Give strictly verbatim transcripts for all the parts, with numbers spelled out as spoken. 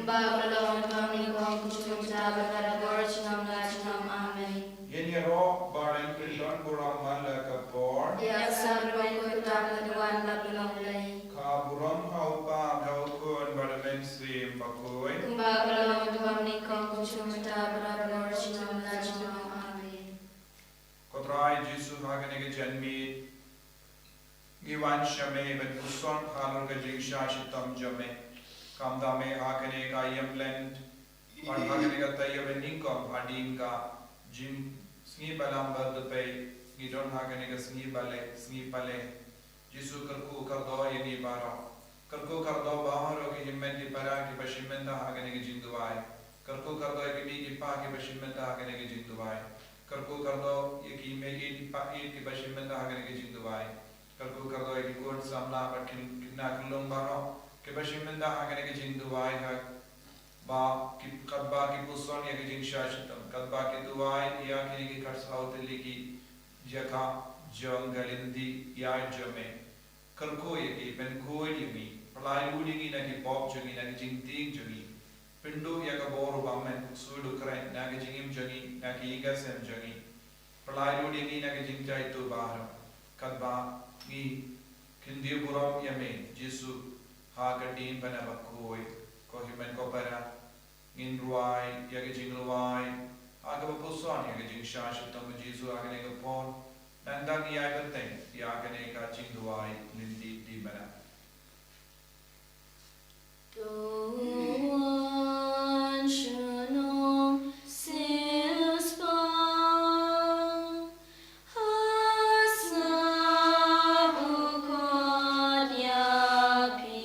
Kumba ka la long naduh mynnyngkong, kumjuh mynta, bad barabor, junom la junom. Amen. Ngin ïaroh ba ngin pyndonburom man la ka por. Ïa ka sar bakhuid ba la wan bad la long Blei. Ka burom ha u Kpa, ha u Khun bad ha u Mynsiem Bakhuid. Kumba ka la long naduh mynnyngkong, kumjuh mynta, barabor, junom la junom. Amen. Ko Trai Jisu, ha kane ka janmiet ngi wan sha me ban puson halor ka jingshah shitom jong me. Kumta me ha kane ka ïing lent, bad ha kane ka taïew ba nyngkong hadien ka jingsngi Balang Baduh Peit, ngi don ha kane ka sngi Balang, sngi Paleng. Jisu, kyrkhu kyrdoh ïa ngi baroh. Kyrkhu kyrdoh baroh ki hynmen ki para kiba shim bynta ha kane ka jingduwai. Kyrkhu kyrdoh ïa ki kmie ki kpa kiba shim bynta ha kane ka jingduwai. Kyrkhu kyrdoh ïa ki mei ïeit ki pa ïeit kiba shim bynta ha kane ka jingduwai. Kyrkhu kyrdoh ïa ki khun samla bad ki khynnah khyllung baroh kiba shim bynta ha kane ka jingduwai, ha ba ki, katba ki puson ïa ka jingshah shitom, katba ki duwai ïa kine ki khatsaw tylli ki jaka jong ka lynti ïaid jong me. Kyrkhu ïa ki, pynkhuid ïa ngi, pynlait lut ïa ngi na ki pop jong ngi, na ki jingtieng jong ngi. Pynduh ïa ka bor u Bamon, u ksuid u khreh, na ka jingim jong ngi, na ki ïing ka sem jong ngi. Pynlait lut ïa ngi na ka jingjaituh baroh, katba ngi kyndit burom ïa me, Jisu, ha ka diengphna bakhuid. Ko hynmen ko para, ngin rwai ïa ka jingrwai ha kaba puson ïa ka jingshah shitom u Jisu ha kane ka por. Nangta ngin ïai bteng ïa kane ka jingduwai lynti diengphna. To wan shnong siewspah, ha sap u khot ïa phi.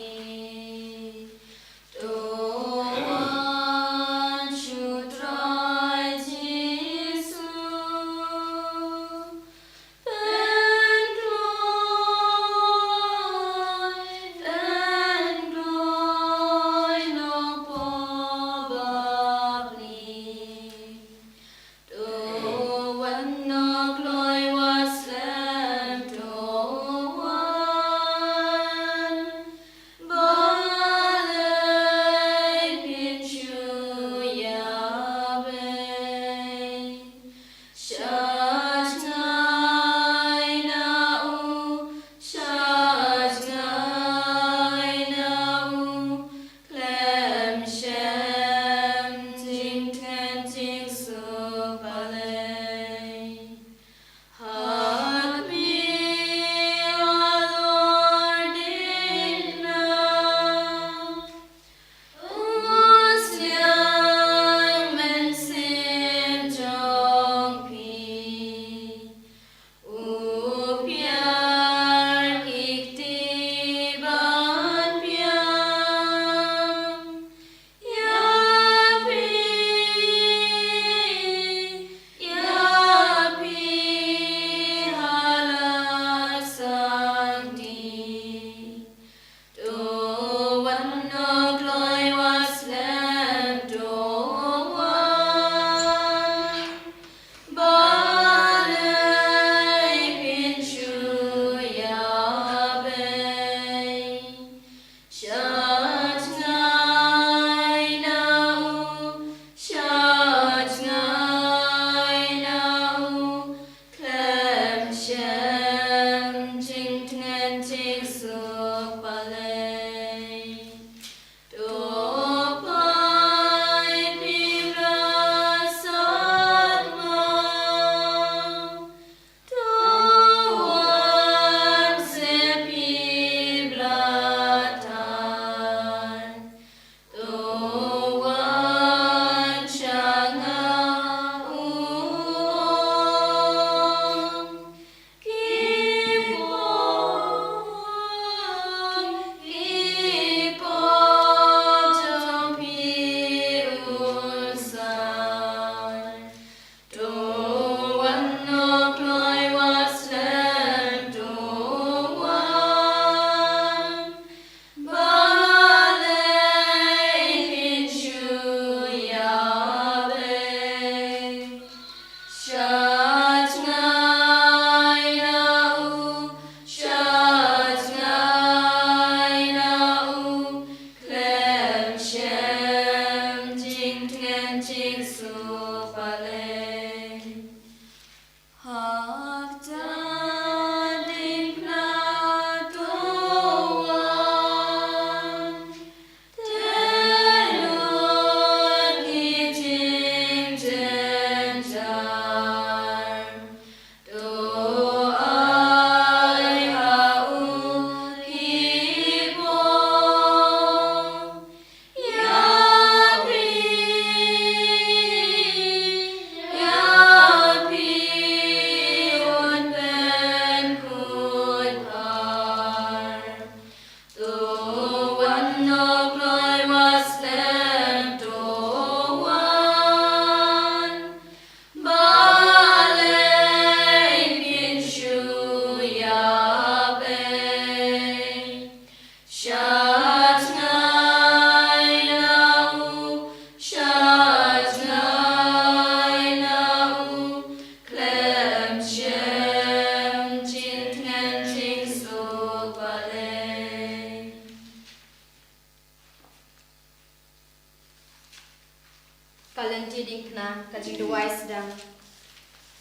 To wan sha u Trai Jisu, pynkloi Nok loi was lem to wan. Balei kin shu ïa bei? Shat ngai na u, shat ngai na u, khlem shem jingtngen jingsuk balei. Ka lynti diengphna, ka jingduwai sdang.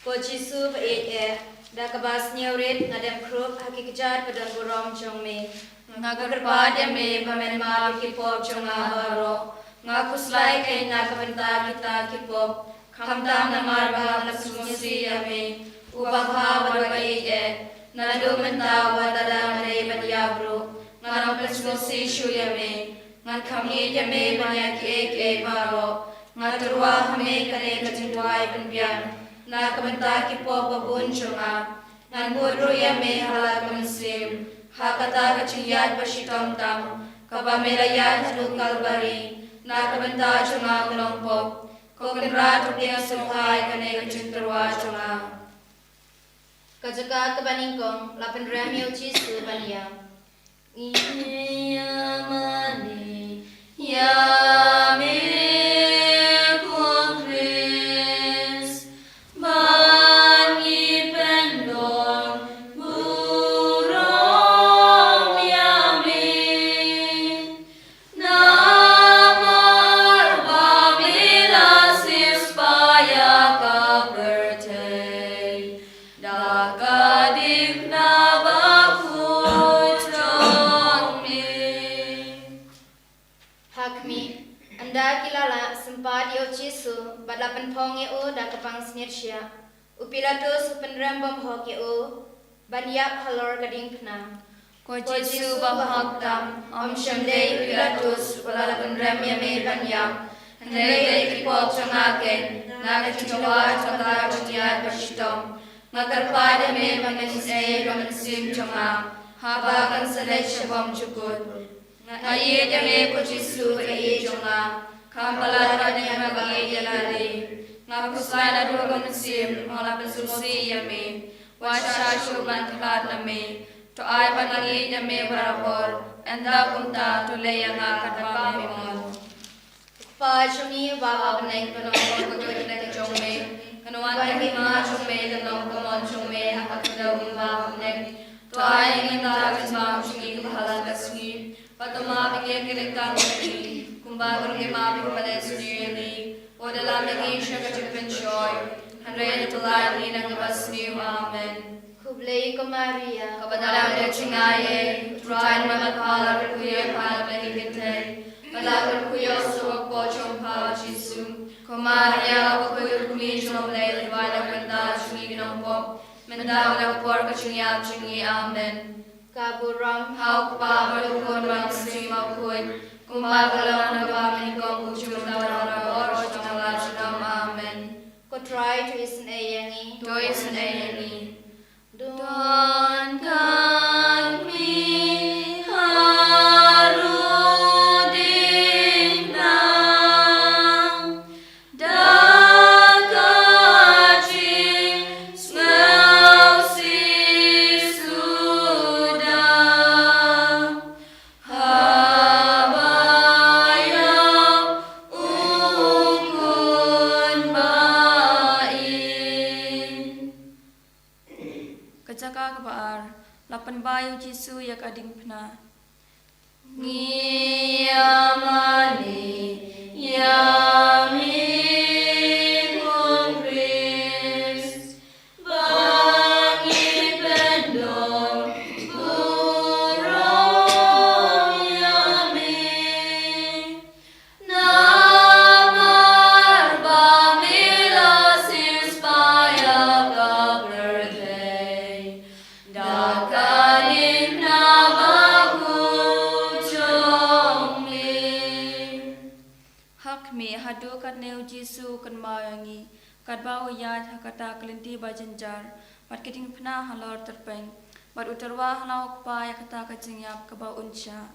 Ko Jisu ba ïeit eh, da kaba sngewrit nga dem khrup ha ki kjat ba don burom jong me. Nga kyrpad ïa me ba men map ïa ki pop jong nga baroh. Nga khuslai kein na ka bynta kita ki pop, khamtam namar ba nga la sngewsih ïa me, uba bha bad uba ïeit eh. Naduh mynta wat la dang dei ban ïap ruh, ngan ym pynsngewsih shuh ïa me. Ngan kham ïeit ïa me ban ïa kiei kiei baroh. Nga tyrwa ha me kane ka jingduwai pynbiang na ka bynta ki pop ba bun jong nga. Ngan bud ruh ïa me ha la ka mynsiem ha kata ka jingïaid ba shitom tam kaba me la ïaid haduh Kalbari na ka bynta jong nga u nongpop. Ko Kynrad, to pdiang sngewbha ïa kane ka jingtyrwa jong nga. Ka jaka kaba nyngkong, la pynrem ïa u Jisu ban ïap. Ngi ïa mane ïa me ko Khrist, ba ngi pyndonkam burom ïa me. Namar ba me la siewspah ïa ka pyrthei da ka diengphna bakhuid jong me. Ha khmih, ynda ki la lah sympat ïa u Jisu bad la pynphong ïa u da ka pansngiat shiah, u Pilatus u pynrem bymhok ïa u ban ïap halor ka diengphna. Ko Jisu ba hok tam, ym shym dei u Pilatus uba la pynrem ïa me ban ïap, hynrei dei ki pop jong nga kein na ka jingtyrwa jong ka jingïaid ba shitom. Nga kyrpad ïa me ba men isynei ïa ka mynsiem jong nga haba kan sa leit sha bymjukut. Nga ïeit ïa me ko Jisu ka ïeit jong nga, kham palat pat na kaba nga ïeit ïa lade. Nga khuslai naduh ka mynsiem, nga la pynsngewsih ïa me. Wat shah shuh ban khlad na me. To ai ba ngan ïeit ïa me barabor, ynda kumta to leh ïa nga katba me mon. Ko Kpa jong ngi uba ha bneng, to nongkyrkhu ka kyrteng jong me. Kan wan ka hima jong me, kan long ka mon jong me ha ka khyndew kumba ha bneng. To ai ïa ngi mynta ka jingbam jong ngi kaba ha la ka sngi. Bad to map ïa ngi ïa ki ryngkang jong ngi, kumba ngi ruh ngi map ïa kiba leh sniew ïa ngi. Wat lam ïa ngi sha ka jingpynshoi, hynrei to pyllait ïa ngi na kaba sniew. Amen. Khublei ko Maria, kaba don ïa ka jingaiei, U Trai u don bad pha, la kyrkhu ïa pha na ki kynthei, bad la kyrkhu ïa u sawakpoh jong pha u Jisu. Ko Maria, kaba khuid ka kmie jong U Blei, to duwai na ka bynta jong ngi ki nongpop, mynta bad ha ka por ka jingïap jong ngi. Amen. Ka burom ha U Kpa bad U Khun bad U Mynsiem Bakhuid, kumba ka long, ha kaba mynnyngkong, kumjuh, mynta bad barabor, junom la junom. Amen. Ko Trai to isynei ïa ngi. To isynei ïa ngi. Don ka kmie ha ruding na, da ka jingsngewsih suda, haba ïap u Khun ba ïeit. Ka jaka kaba ar, la pynba ïa u Jisu ïa ka diengphna. Ngi ïa mane ïa me ko Khrist, ba ngi pyndonkam burom ïa me. Namar ba me la siewspah ïa ka pyrthei da ka diengphna bakhuid jong me. Ha khmih, haduh katne u Jisu u kynmaw ïa ngi katba u ïaid ha kata ka lynti ba jynjar bad ka diengphna halor tyrpeng, bad u tyrwa ha la U Kpa ïa kata ka jingïap kaba un shah.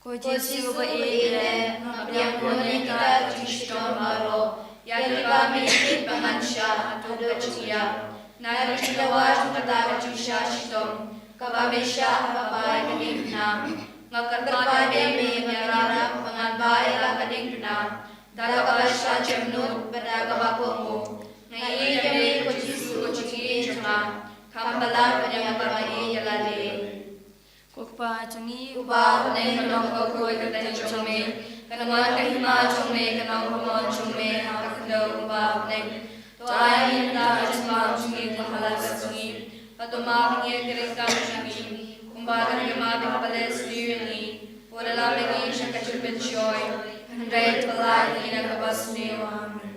Ko Jisu ba ïeit, nga pdiang khun ïa kita ki jingshitom baroh, ïa kiba me ïeit ba ngan shah haduh ka jingïap. Na ka jingdawa jong kata ka jingshah shitom kaba me shah ha kaba ïa ka diengphna, nga kyrpad ïa me ban ïarap ba ngan bah ïa la ka diengphna da kaba shah jemnud bad da kaba kohnguh. Nga ïeit ïa me ko Jisu ko jingïeit jong nga, kham palat bad ïa kaba nga ïeit ïa lade. Ko Kpa jong ngi uba ha bneng, kan long kaba khuid ka kyrteng jong me, kan wan ka hima jong me, kan long ka mon jong me ha ka khyndew kumba ha bneng. To ai ngi mynta ka jingbam jong ngi ha ka sngi, bad to map ïa ngi ïa ki ryngkat jong ngi kumba ngi map ïa kiba leh sniew ïa ngi. Wat la ïa ngi sha ka jingpynshoi, hynrei to pyllait ïa ngi na kaba sniew. Amen.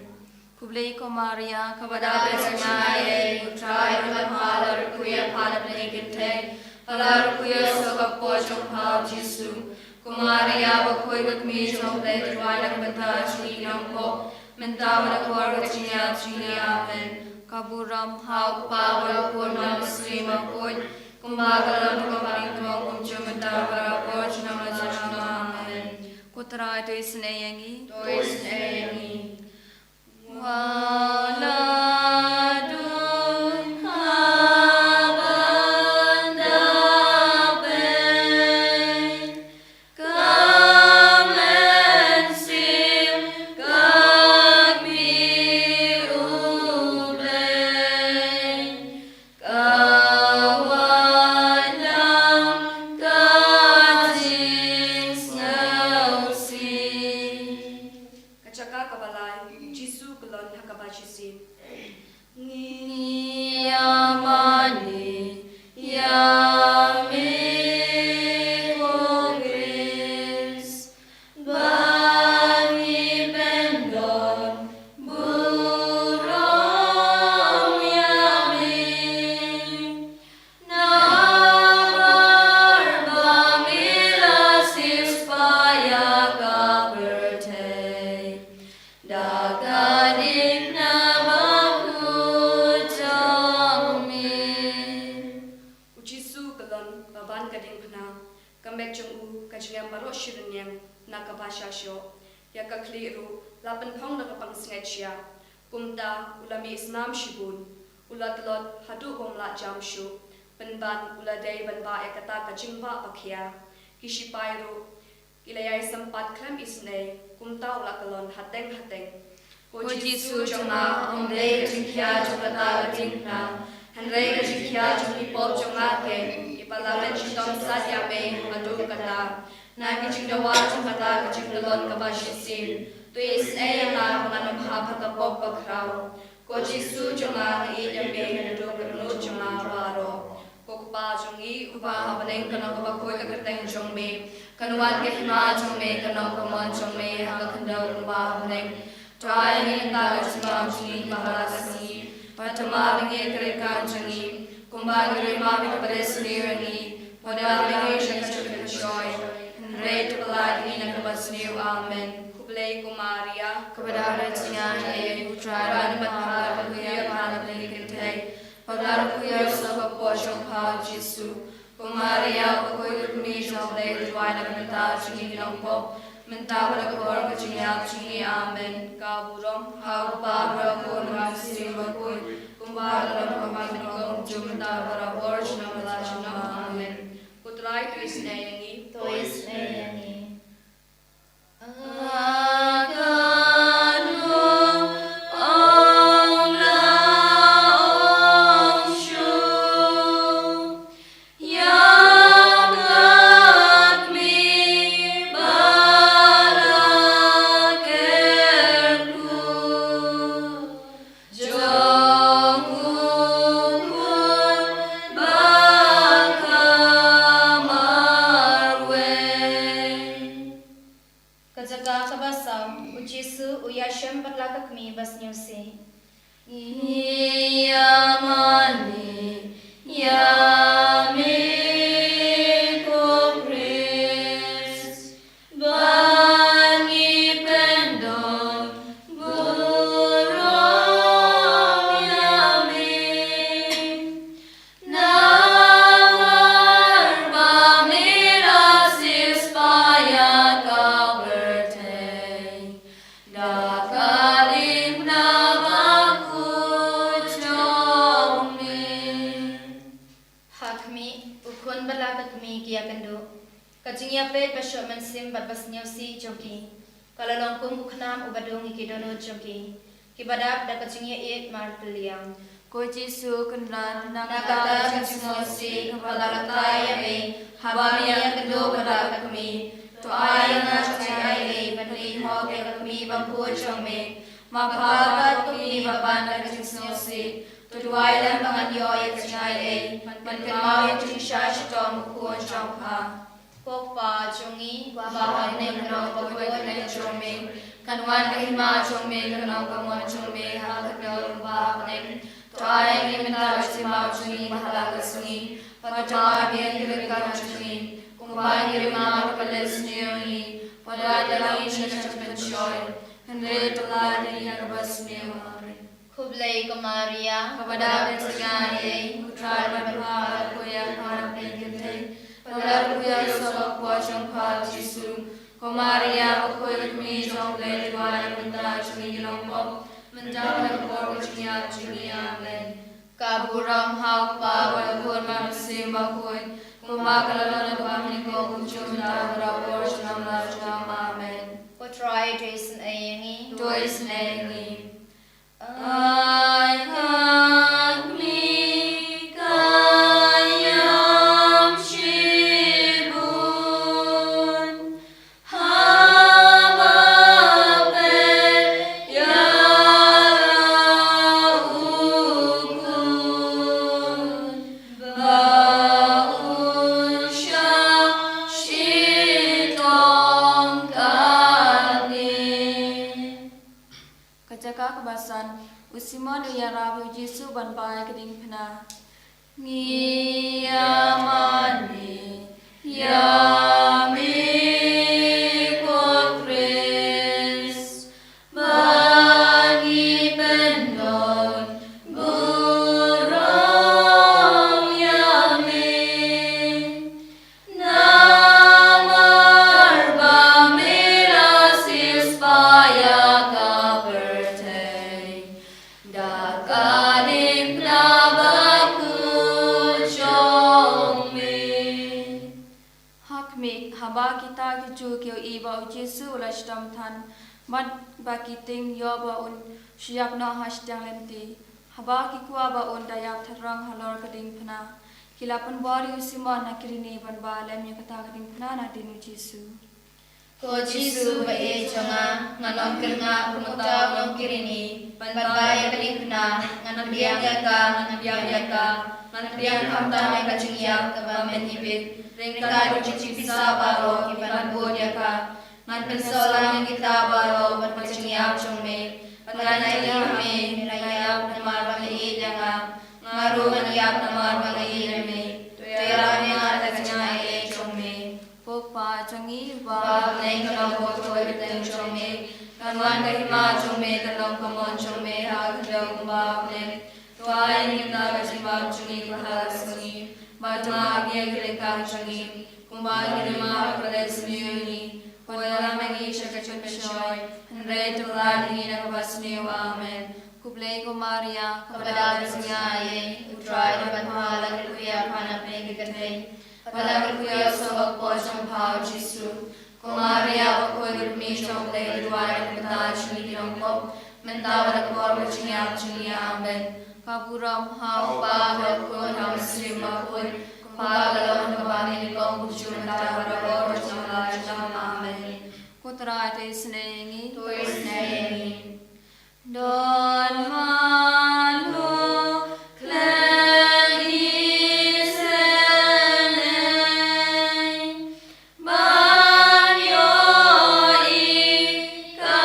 Khublei ko Maria, kaba dap ïa ka jingaiei, U Trai u don bad pha, la ruh khuid ïa pha na bneng ki kynthei, bad la ruh khuid ïa u sawkpoh jong pha U Jisu. Ko Maria bakhuid, ka kmie jong U Blei, to duwai na ka bynta jong ngi ki nongpop, mynta bad ha ka hor ka jingïap jong ngi. Amen. Ka burom ha U Kpa bad ha U Khun bad ha U Mynsiem Bakhuid, kumba ka long, kumba ka long, kumjuh mynta bad ha ka por jong ngi. Amen. Ko Trai to isynei ïa ngi. To isynei ïa ngi. Wat la dung ha ban da peit, ka mynsiem ka kmie U Blei, ka wan lang ka jingsngewsih. Ka jaka kaba lai, U Jisu u kyllon ha kaba shisien. Ngi ïa mane ïa me ko Khrist, ba ngi pyndon burom ïa me. Namar ba me la siewspah ïa ka pyrthei da ka diengphna bakhuid jong me. U Jisu u kyllon ba ban ka diengphna, ka met jong u, ka jingim baroh shi rynïeng na kaba shisha. Ïa ka khlieh ruh la pynphong da ka pansngiat sha. Kumta u la mih snam shibun, u la tlot haduh ba um lah jam shuh, pynban u la dei ban bah ïa kata ka jingbah ba khia. Ki sipai ruh ki la ïai sympat khlem isynei, kumta u la kyllon hateng hateng. Ko Jisu jong nga, ym dei ka jingkhia jong kata ka diengphna, hynrei ka jingkhia jong ki pop jong nga keiñ, kiba la pynshitom sat ïa me haduh katta. Na ka jingdawa jong kata ka jingkyllon kaba shisien, to isynei ïa nga ba ngan ym hap ha ka pop bakhraw. Ko Jisu jong nga, nga ïeit ïa me naduh ka dohnud jong nga baroh. Ko Kpa jong ngi uba ha bneng, kan long kaba khuid ka kyrteng jong me, kan wan ka hima jong me, kan long ka mon jong me ha ka khyndew kumba ha bneng. To ai ngi mynta ka jingbam jong ngi ha la ka sngi, bad to map ïa ngi ïa ki ryngkat jong ngi, kumba ngi ruh ngi map ïa kiba leh sniew ïa ngi, wat la ïa ngi sha ka jingpynshoi, hynrei to pyllait ïa ngi na kaba sniew. Amen. Khublei ko Maria, kaba dap ïa ka jingaiei, U Trai u don bad pha, la ruh khuid ïa pha na bneng ki kynthei, bad la ruh khuid ïa u sawkpoh jong pha U Jisu. Ko Maria bakhuid, ka kmie jong U Blei, to duwai na ka bynta jong ngi ki nongpop, mynta bad ha ka hor ka jingïap jong ngi. Amen. Ka burom ha U Kpa bad ha U Khun bad ha U Mynsiem Bakhuid, kumba ka long, kumba ka long, kumjuh mynta bad ha ka por jong ngi. Amen. Ko Trai to isynei ïa ngi. To isynei ïa ngi. Ka jaka kaba saw, U Jisu u ïashem bad la ka kmie basniew seh. Ngi ïa mane ïa me ko Khrist, ba ngi pyndon burom ïa me. Namar ba me la siewspah ïa mynsiem bad basniew sih jong ki. Ka la long kum u khnam uba dung ïa ki dohnud jong ki, kiba dap da ka jingïaieit marpylliang. Ko Jisu Kynrad, na kata ka jingsngewsih kaba la batai ïa me haba me ïakynduh bad ka kmie, to ai ïa nga ka jingaiei ban leh hok ïa ka kmie bakhuid jong me. Ma pha pat ko kmie ba ban da ka jingsngewsih, to duwai lem ba ngan ïoh ïa ka jingaiei ban kynmaw ïa ka jingshah shitom u khun jong pha. Ko Kpa jong ngi uba ha bneng, ka long ka burom jong me. Kan wan ka hima jong me, kan long ka mon jong me ha ka khyndew kumba ha bneng. To ai ïa ngi mynta ka jingpynbeit jong ngi ha la ka sngi. Bad to ai ïa ngi ka jingim jong ngi kumba ngi ïa ma ka leh sniew ngi. Bad to ai ïa ngi sha ka jingpynshoi, hynrei to lait ïa ngi na kaba sniew. Amen. Khublei ko Maria, kaba dap da ka jingaiei, U Trai u don bad pha, pha la kyrkhu ïa pha na pdeng ki kynthei, bad la kyrkhu ïa u sawakpoh jong pha u Jisu. Ko Maria, ko khuid kmie jong U Blei, to duwai ïa ngi mynta jong ngi ki nongpop, mynta bad ha ka por ka jingïap jong ngi. Amen. Ka burom ha U Kpa bad ha U Khun bad ha U Mynsiem Bakhuid, kumba ka la long ha kaba nyngkong, kumjuh mynta bad ha ka por jong la ka por. Amen. Ko Trai to isynei ïa ngi. To isynei ïa ngi. Ai ka kmie ka ïam shibun, haba peit ïa u khun ba un shah shitom katne. Ka jaka kaba san, u Simon u ïarap ïa u Jisu ban bha ïa ka diengphna. Ngi ïa mane ïa me ko Khrist, ba ngi pyndon burom ïa me. Namar ba me la siewspah ïa ka pyrthei da ka diengphna bakhuid jong me. Ha khmih, haba kita ki Jiw ki ïohi ba u Jisu u la shitom than, bad ba ki tieng ïoh ba un shu ïap noh ha shiteng lynti, haba ki kwah ba un da ïap thrang halor ka diengphna, ki la pynbor ïa u Simon na Kirini ban bha lem ïa kata ka diengphna na dien u Jisu. Ko Jisu ba ïeit jong nga, ngan ym kyrngah kum uta u nong Kirini ban bha ïa ka diengphna. Ngan pdiang ïa ka, ngan pdiang ïa ka, ngan pdiang khamtam ïa ka jingïap kaba mynta ibit ryngkat ki jingpisa baroh kiban bud ïa ka. Ngan pynsawlang ïa kita baroh bad ka jingïap jong me. Bad ngan ïaid ha me, me la ïap namar ba me ïeit ïa nga. Nga ruh ngan ïap namar ba nga ïeit ïa me. To ïarap ïa nga da ka jingaiei jong me. Ko Kpa jong ngi uba ha bneng, kan long ka kyrteng jong me, kan wan ka hima jong me, kan long ka mon jong me ha ka khyndew kumba ha bneng. To ai ïa ngi mynta ka jingpynbeit jong ngi kaba ha la ka sngi, bad to map ïa ngi ki lehkai jong ngi, kumba ngi ruh ngi map ïa kiba leh sniew ïa ngi. Wat ïalam ïa ngi sha ka jingpynshoi, hynrei to lait ïa ngi na kaba sniew. Amen. Khublei ko Maria, kaba dap da ka jingaiei, U Trai u don bad pha, la kyrkhu ïa pha na pdeng ki kynthei, bad la kyrkhu ïa u sawakpoh jong pha u Jisu. Ko Maria, ko khuid kmie jong U Blei, to duwai ïa ngi mynta jong ngi ki nongpop, mynta bad ha ka por ka jingïap jong ngi. Amen. Ka burom ha U Kpa, ha U Khun, ha U Mynsiem Bakhuid, kumba ka la long ha kaba nyngkong, kumjuh mynta bad ha ka por ka jong la ka por. Amen. Ko Trai to isynei ïa ngi. To isynei ïa ngi. Don mano khlem isynei ban ïohi ka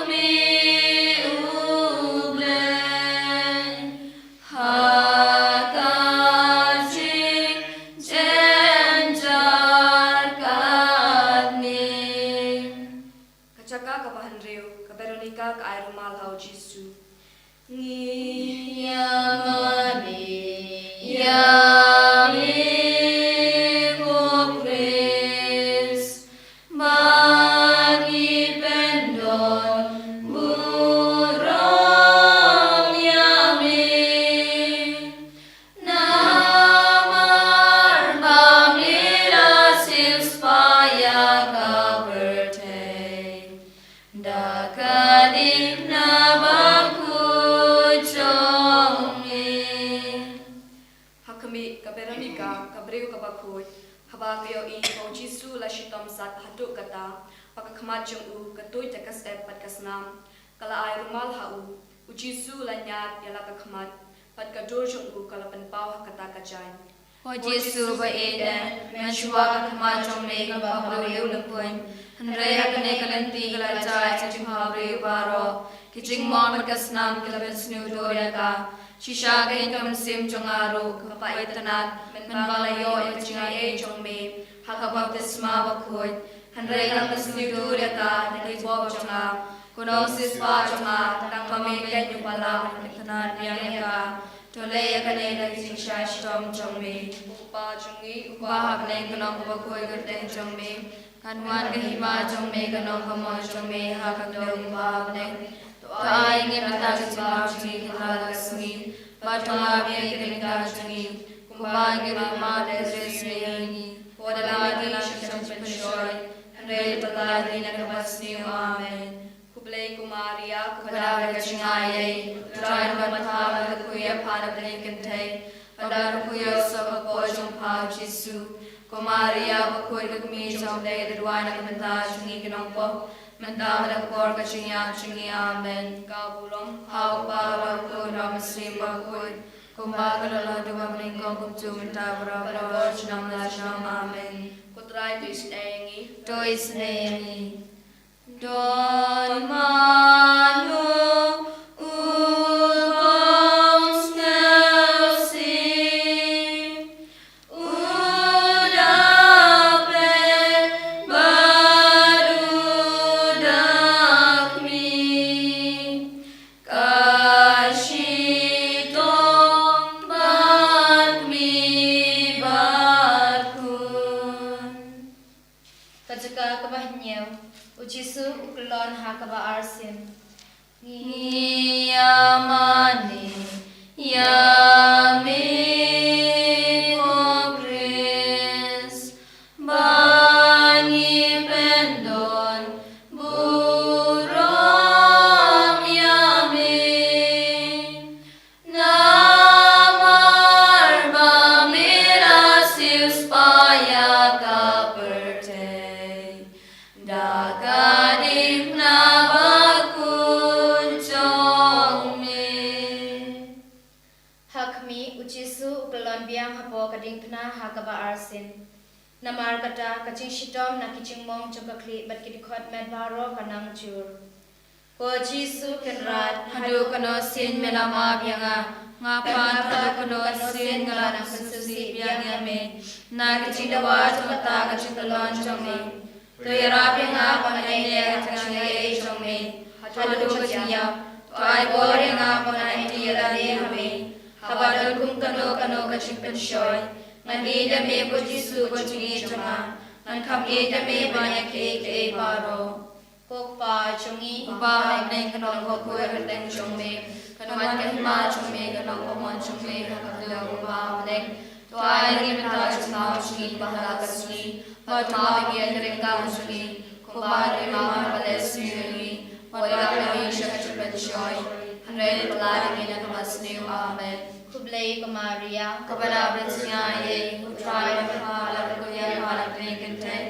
kmie U Blei ha ka jingjynjar katne. Ka jaka kaba hynriew, ka Veronika ka ai rumal ha u Jisu. Ngi ïa mane ïa me ko Khrist, ba ngi pyndon burom ïa me. Namar ba me la siewspah ïa khmat jong u ka tuid da ka syep bad ka snam, ka la ai rumal ha u. U Jisu u la ñiad ïa la ka khmat, bad ka dur jong u ka la pynpaw ha kata ka jaiñ. Ko Jisu ba ïeit, mynshuwa ka khmat jong me ka bha briew lympung, hynrei ha kane ka lynti ka la jia ïa ka jingpha briew baroh. Ki jingmong bad ka snam ki la pynsniew dur ïa ka. Shisha kein ka mynsiem jong nga ruh ka pait tynnad mynba nga la ïoh ïa ka jingaiei jong me ha ka baptisma bakhuid. Hynrei nga la pynsniew dur ïa ka da ki bok jong nga. Ko Nongsiewspah jong nga, tang ma me kein uba lah ban pait tynnad biang ïa ka. To leh ïa kane da ka jingshai shitom jong me. Ko Pa jong ngi uba ha bneng, ka long kaba khuid ka kyrteng jong me. Kan wan ka hima jong me, kan long ka mon jong me ha ka khyndew kumba ha bneng. To ai ïa ngi mynta ka jingmap jong ngi ha ka sngi, bad to map ïa ngi ki ryngkat jong ngi, kumba ngi ruh ngi map ïa ki riewstad jong ngi. Wat la ngi sha ka jingpynshoi, hynrei to pynlait ïa ngi na kaba sniew. Amen. Khublei ko Maria, kaba dap da ka jingaiei, U Trai u don bad pha, la kyrkhu ïa pha na bneng ki kynthei, bad la kyrkhu ïa u soh ka kpoh jong pha u Jisu. Ko Maria bakhuid, ka kmie jong U Blei, to duwai na ka bynta jong ngi ki nongpop, mynta bad ha ka por ka jingïap jong ngi. Amen. Ka burom ha U Kpa, bad ha U Khun, bad ha U Mynsiem Bakhuid, kumba ka la long haduh mynnyngkong, kumjuh mynta bad barabor, junom la junom. Amen. Ko Trai to isynei ïa ngi. To isynei ïa ngi. Don mano u bym sngewsih, u da peit bad u da khmih, ka shitom bad kmie bad khun. Ka jaka kaba hynñiew, U Jisu u kyllon ha kaba arsien. Ngi ïa mane ïa me ko Khrist, ba ngi pyndon burom ïa me. Namar ba me la siewspah ïa ka pyrthei da ka diengphna bakhuid jong me. Ha khmih, U Jisu u kyllon biang hapoh ka diengphna ha kaba arsien. Namar kata, ka jingshitom na ki jingmong jong ka khlieh bad ki dkhot met baroh ka nang jur. Ko Jisu Kynrad, haduh katno sien me la map ïa nga? Nga pat, haduh katno sien nga la nang pynsngewsih biang ïa me? Na ka jingdawa jong kata ka jingkyllon jong me, to ïarap ïa nga ba ngan aineh ïa ka jingaiei jong me haduh ka jingïap. To ai bor ïa nga ba ngan aiti ïa lade ha me. Haba don kum kano kano ka jingpynshoi, ngan ïeit ïa me, ko Jisu, ko jingïeit jong nga. Ngan kham ïeit ïa me ban ïa kiei kiei baroh. Ko Kpa jong ngi uba ha bneng, kan long bakhuid ka kyrteng jong me. Kan wan ka hima jong me, kan long ka mon jong me ha ka khyndew kumba ha bneng. To ai ïa ngi mynta ka jingpynbor jong ngi ba ha la ka sngi, bad to map ïa ngi ïa ki ryngkat jong ngi, kumba ngi ruh ngi map ïa kiba la sniew ïa ngi. Wat la kynnoh ïa ngi sha ka jingpynshoi, hynrei to pynlait ïa ngi na kaba sniew. Amen. Khublei ko Maria, kaba dap da ka jingaiei, U Trai u don bad pha, la kyrkhu ïa pha na bneng ki kynthei,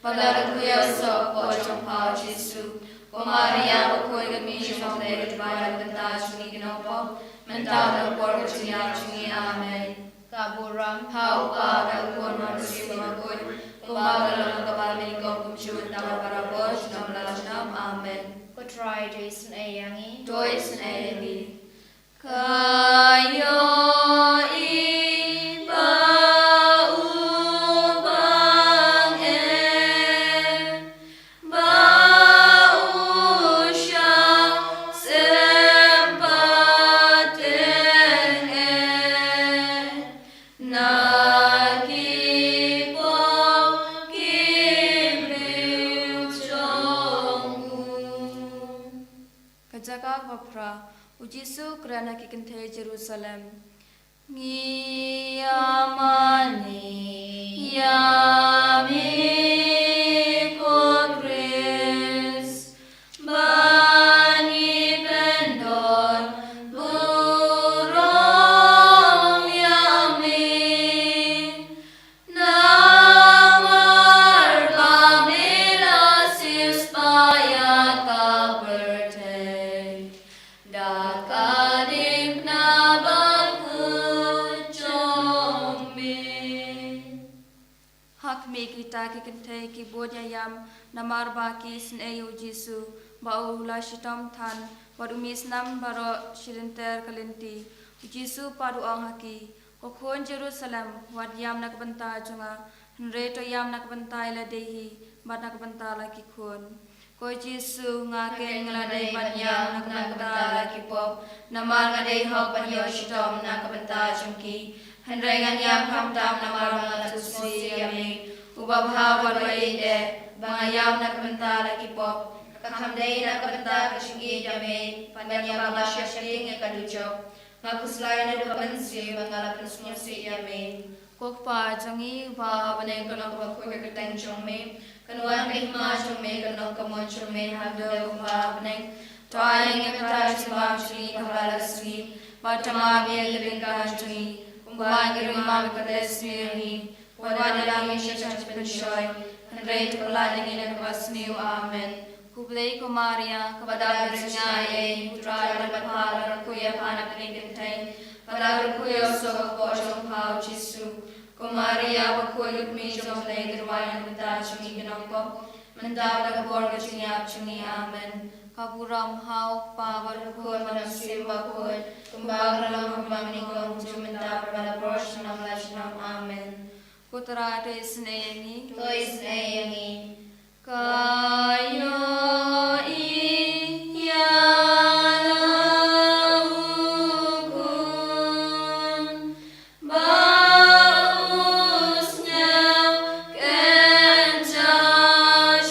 bad la kyrkhu ïa u soh ka kpoh jong pha u Jisu. Ko Maria bakhuid, ka kmie jong U Blei, to duwai na ka bynta jong ngi ki nongpop, mynta bad ha ka por ka jingïap jong ngi. Amen. Ka burom ha U Kpa, ha U Khun, ha U Mynsiem Bakhuid, kumba ka la long ha kaba mynnyngkong, kumjuh mynta bad barabor, junom la junom. Amen. Ko Trai to isynei ïa ngi. To isynei ïa ngi. Ka ïohi ba u bang eh, ba u shah seng pateng eh na ki pop ki briew jong u. Ka jaka kaba phra, U Jisu u kren ha ki kynthei Jerusalem. Ngi ïa mane ïa me ko Khrist, ba ngi pyndon burom ïa me. Namar ba me la siewspah ïa ka pyrthei da ka diengphna bakhuid jong me. Ha khmih, kita ki kynthei ki bud ïa ïam namar ba ki isynei ïa u Jisu ba u la shitom than, bad u mih snam baroh shi lynter ka lynti. U Jisu pat u ong ha ki, Ko khun Jerusalem, wat ïam na ka bynta jong nga, hynrei to ïam na ka bynta ïa lade hi bad na ka bynta la ki khun. Ko Jisu, nga keiñ nga la dei ban ïam na ka bynta la ki pop, namar nga dei hok ban ïoh shitom na ka bynta jong ki. Hynrei ngan ïam khamtam namar ba nga la sngewsih ïa me, u babha bad u baieid eh, ba nga ïam na ka bynta la ki pop. Ka kham dei na ka bynta ka jingïeit ïa me ban ïa ba sheptieng ïa ka dujok. Nga khuslai naduh ka mynsiem ba nga la pynsngewsih ïa me. Ko Kpa jong ngi uba ha bneng, kan long kaba khuid ka kyrteng jong me, kan wan ka hima jong me, kan long ka mon jong me ha khyndew kumba ha bneng. To ai ïa ngi mynta ka jingbam jong ngi ka hala ka sngi, bad tymmen ïa ngi ïa ka ryngkang jong ngi, kumba ngi ruh ngi tymmen ïa ka ryngkang jong ngi. Wat ïalam ïa ngi sha ka jingpynshoi, hynrei to pyllait ïa ngi na kaba sniew. Amen. Khublei ko Maria, kaba dap da ka jingaiei, U Trai u don bad pha, pha la ryngkuh ïa pha na bneng ki kynthei, bad la ryngkuh ïa u soh ka kpoh jong pha u Jisu. Ko Maria bakhuid, u kmie jong U Blei, to duwai ïa ngi ki nongpop, mynta bad ha ka por ka jingïap jong ngi. Amen. Ka burom ha U Kpa bad ha U Khun bad ha U Mynsiem Bakhuid, kumba ka la long ha kaba nyngkong, mynta bad ha ka por junom la junom. Amen. Ko Trai to isynei ïa ngi. To isynei ïa ngi. Ka ïohi ïa la u khun ba u sngewkynjah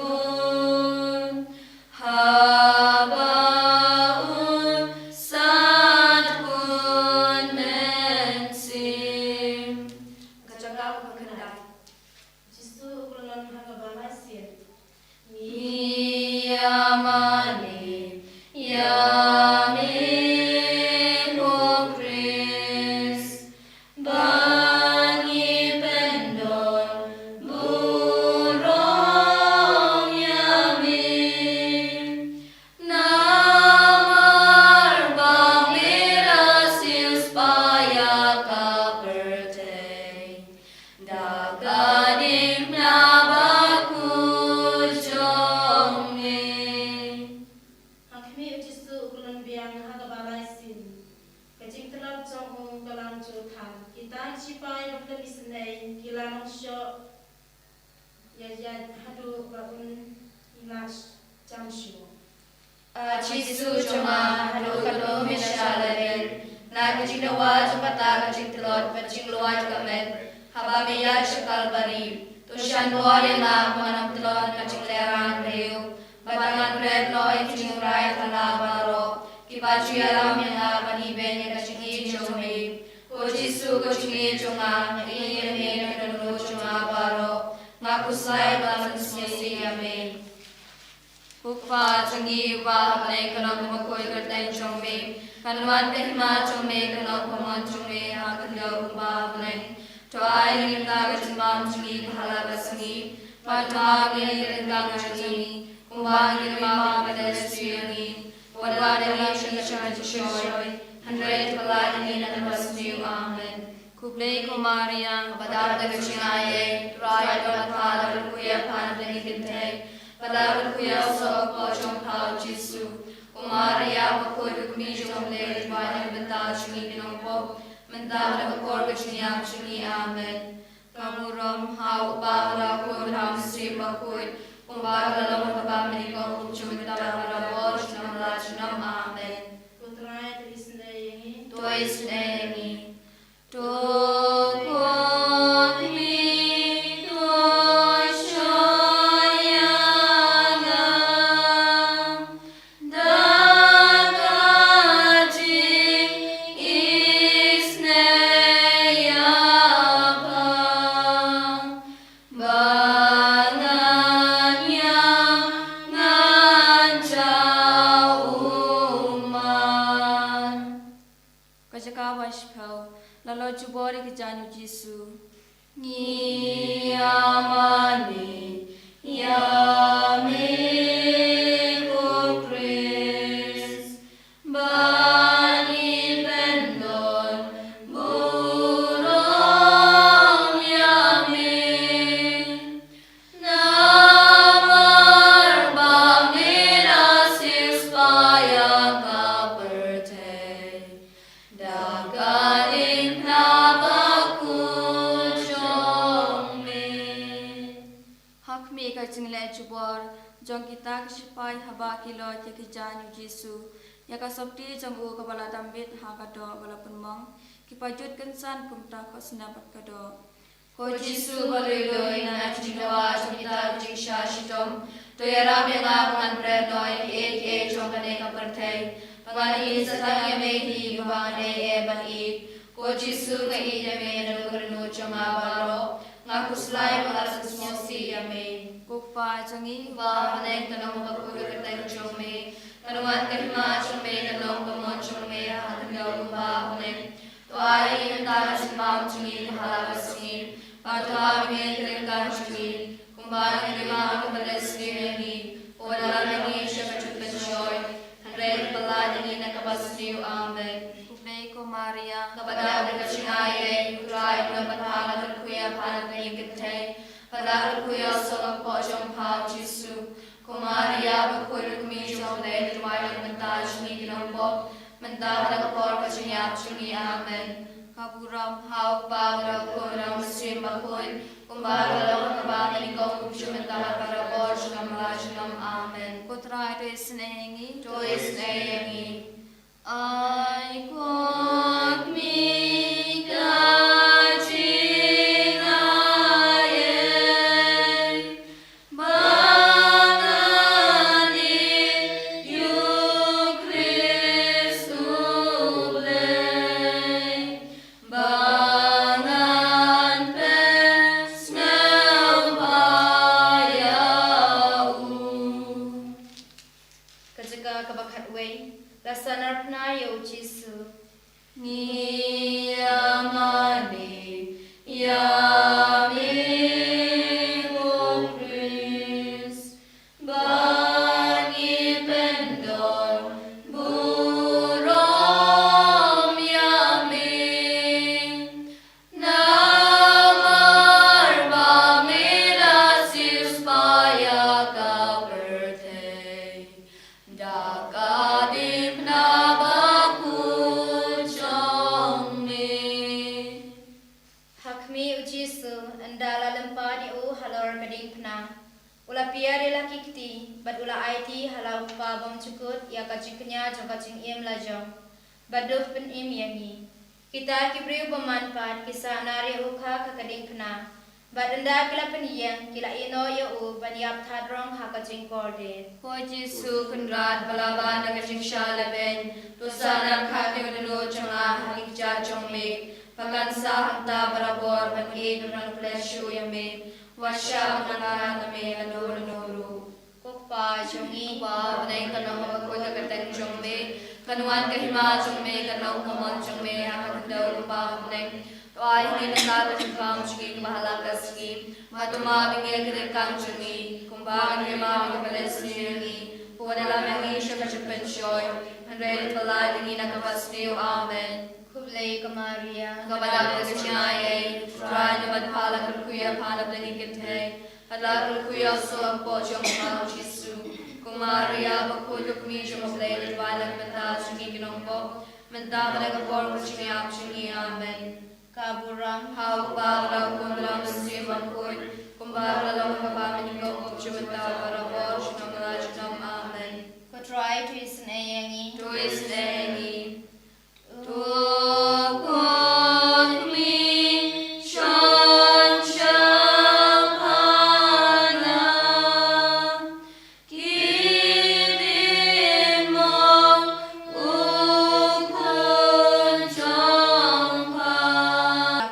shibun, haba u sat bun mynsiem. Ka jaka kaba khyndai. Jisu u kyrkhu ha kaba lai sien. Ngi ïa mane ïa me ko Khrist, ba ngi pyndon burom ïa me. Namar ba me la siew spah ïa ka pyrthei da ka diengphna bakhuid jong me. Ha khmih, u Jisu u kyrkhu biang ha kaba lai sien. Ka jingtlot jong u ka la ym ju than. Kita ki shipai ba khlem isynei ki la nang shoh ïa ïa haduh ba un ïa la jan shuh. A Jisu jong nga, haduh katno me shah labian na ka jingdawa jong kata ka jingtlot bad jingluid ka met, haba me ïaid sha Kalbari? To shan bor ïa nga ba ngan ym tlot na ka jinglehrain briew, bad ba ngan bret noh ïa ka jingrai thala baroh kiba ju ïalam ïa nga ban ibeiñ ïa ka jingïeit jong me. Ko Jisu, ko jingïeit jong nga, nga ïeit ïa me na ka dohnud jong nga baroh. Nga khuslai ba la pynsngewsih ïa me. Ko Kpa jong ngi uba ha bneng, kan long kaba khuid ka kyrteng jong me, kan wan ka hima jong me, kan long ka mon jong me ha khyndew kumba ha bneng. To ai ïa ngi mynta ka jingbam jong ngi ka hala ka sngi, bad tymmen ïa ngi ïa ka ryngkang jong ngi, kumba ngi ruh ngi tymmen ïa kiba la sniew ïa ngi. Wat ïalam ïa ngi sha ka jingshoi, hynrei to pyllait ïa ngi na kaba sniew. Amen. Khublei ko Maria, kaba dap da ka jingaiei, U Trai u don bad pha, pha la ryngkuh ïa pha na bneng ki kynthei, bad la ryngkuh ïa u soh ka kpoh jong pha u Jisu. Ko Maria bakhuid, ko kmie jong U Blei, to duwai na ka bynta jong ngi ki nongpop, mynta bad ha ka por ka jingïap jong ngi. Amen. Ka burom ha U Kpa, ha U Khun, ha U Mynsiem Bakhuid, kumba ka la long ha kaba mynnyngkong, kumjuh mynta bad ha ka por junom la junom. Amen. Ko Trai to isynei ïa ngi. To isynei ïa ngi. To khot mi to shoi ïa nga da ka jingisynei ïa pha, ba ngan ïam ngan jaw u mar. Ka jaka ba shiphew, la lor jubor ïa ka jaiñ u Jisu. Ngi ïa mane ïa me ko Khrist, ba ngi pyndon burom ïa me. Namar ba me la siewspah ïa ka pyrthei da ka diengphna bakhuid jong me. Ha khmih ka jingleh jubor jong kita ki shipai haba ki leit ïa ki jaiñ u Jisu, ïa ka sopti jong u kaba la dam bit ha ka doh ba la pynmong, ki pajut kynsan kumta khohsnap bad ka doh. Ko Jisu ba luid luid na ka jingdawa jong kita ki jingshah shitom, to ïarap ïa nga ba ngan bret noh ïa kiei kiei jong kane ka pyrthei, ba ngan ïeit tang ïa me hi, kumba ngan ïeit ïa ban ïeit. Ko Jisu, nga ïeit ïa me naduh ka rynieng jong nga baroh. Nga khuslai ba nga la sngewsih ïa me. Ko Kpa jong ngi ba ha bneng, kan long bakhuid ka kyrteng jong me. Kan wan ka hima jong me, kan long ka mon jong me ha ka khyndew kumba ha bneng. To ai ïa ngi mynta ka jingbam jong ngi kaba ha la ka sngi. Bad to map ïa ngi ki ryngkang jong ngi, kumba ngi map ïa kiba leh sniew ïa ngi. Wat lam ïa ngi sha ka jingpynshoi, hynrei to pyllait ïa ngi na kaba sniew. Amen. Khublei ko Maria, kaba dap da ka jingaiei, U Trai u don bad pha, la kyrkhu ïa pha na bneng ki kynthei, bad la kyrkhu ïa u sawdong hapoh jong pha u Jisu. Ko Maria bakhuid, ko Kmie jong U Blei, to duwai ïa ngi mynta jong ngi ki nongpop, mynta bad ha ka por ka jingïap jong ngi. Amen. Ka burom ha U Kpa, bad ha U Khun, bad ha U Mynsiem Bakhuid, kumba la long ha kaba mynnyngkong, kumjuh mynta bad barabor, junom la junom. Amen. Ko Trai to isynei ïa ngi. To isynei ïa ngi. Ai ko Kmie ka jingaiei, ba ngan ïeit ïa U Khrist U Blei, ba ngan pynsngewbha ïa u. Ka jaka kaba khatwei, la sahnarphna ïa u Jisu. Ngi ïa mane ïa me ko Khrist, ba ngi pyndon burom ïa me. Namar ba me la siewspah ïa ka pyrthei da ka diengphna bakhuid jong me. Ha khmih u Jisu, ynda la lympad ïa u halor ka diengphna, u la piar ïa la ki kti, bad u la aiti ha la u Kpa bymjukut ïa ka jingkñia jong ka jingim la jong, bad duh pynim ïa ngi. Kita ki briew bymmanpat ki sahnar ïa u kha ka diengphna, bad ynda ki la pynïeng, ki la ïehnoh ïa u ban ïap thadrong ha ka jingkordit. Ko Jisu Kynrad ba la ban da ka jingshah lehbeiñ, to sahnar khmat ïa u dohnud jong nga ha ki kjat jong me, ba kan sah hangta barabor ban ïeit bad ban pynleit shuh ïa me. Wat shah ban nang ïa me naduh naduh ruh. Ko Kpa jong ngi ba ha bneng, kan long bakhuid ka kyrteng jong me, kan wan ka hima jong me, kan long ka mon jong me ha ka khyndew kumba ha bneng. To ai ïa ngi mynta ka jingbam jong ngi kaba ha la ka sngi, bad to map ïa ngi ki ryngkang jong ngi, kumba ngi map ïa kiba leh sniew ïa ngi. Wat lam ïa ngi sha ka jingpynshoi, hynrei to pyllait ïa ngi na kaba sniew. Amen. Khublei ko Maria, kaba dap da ka jingaiei, U Trai u don bad pha, la kyrkhu ïa pha na bneng ki kynthei, bad la kyrkhu ïa u sawdong hapoh jong pha u Jisu. Ko Maria bakhuid, ko Kmie jong U Blei, to duwai ïa ngi mynta jong ngi ki nongpop, mynta bad ha ka por ka jingïap jong ngi. Amen. Ka burom ha u Kpa, bad ha u Khun, bad ha u Mynsiem Bakhuid, kumba la long ha kaba mynnyngkong, kumjuh mynta, barabor, junom la junom. Amen. Ko Trai to isynei ïa ngi. To isynei ïa ngi.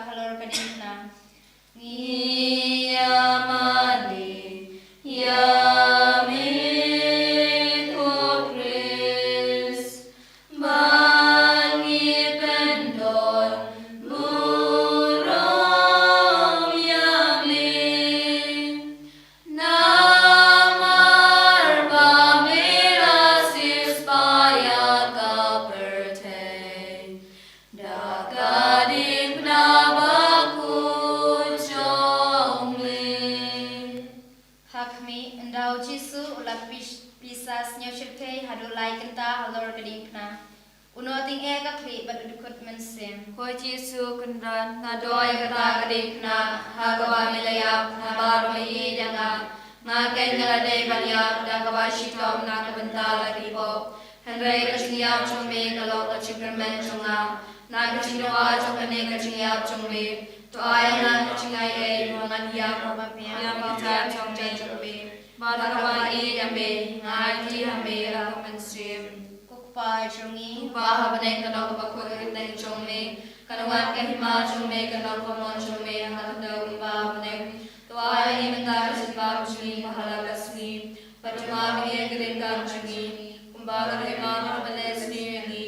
Halor ka diengphna. Ngi ïa mane ïa me ko Khrist, Ynda u Jisu u la pis-, pisa sniew shyrkhei haduh lai kynta halor ka diengphna, u nongting eh ka khlieh bad u dkhot mynsiem. Ko Jisu, kynran, nga duh ïa kata ka diengphna ha kaba me la ïap, namar ba me ïeit ïa nga. Nga keiñ nga la dei ban ïap da kaba shitom na ka bynta la ki pop. Hynrei ka jingïap jong me ka long ka jingkyrmen jong nga. Na ka jingdawa jong kane ka jingïap jong me, to ai ïa nga ka jingaiei ba ngan ïap, ïap ïa ka jong me, jong me. Bad kaba ïeit ïa me, nga aiti ha me ïa ka mynsiem. Ko Kpa jong ngi uba ha bneng, ka nong kaba khuid ka kyrteng jong me, kan wan ka hima jong me, kan long ka mon jong me ha ka khyndew kumba ha bneng. To ai ïa ngi mynta ka jingbam jong ngi ba ha la ka sngi, bad to map ïa ngi ïa ki ryngkang jong ngi, kumba ka ryngkang ka ba leh sniew ïa ngi.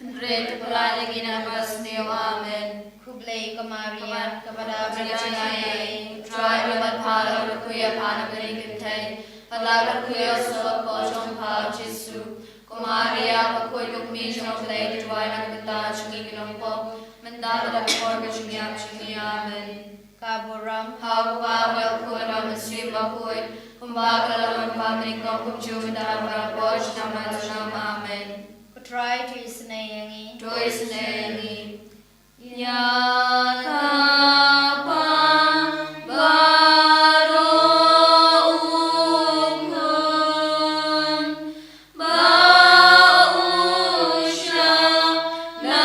Hynrei to pyllait ïa ngi na kaba sniew. Amen. Khublei ko Maria, kaba dap da ka jingaiei, U Trai u la bad pha, la kyrkhu ïa pha na bneng ki kynthei, bad la kyrkhu ïa u soh ka kpoh jong pha u Jisu. Ko Maria, bakhuid ka kmie jong U Blei, to duwai na ka bynta jong ngi ki nongpop, mynta bad ha ka por ka jingïap jong ngi. Amen. Ka burom ha U Kpa, ha U Khun bad ha U Mynsiem Bakhuid, kumba ka la long mynta, kumjuh mynta, barabor, junom la junom. Amen. Ko Trai to isynei ïa ngi. To isynei ïa ngi. Ïa ka Kpa bad U Khun bad U Shah na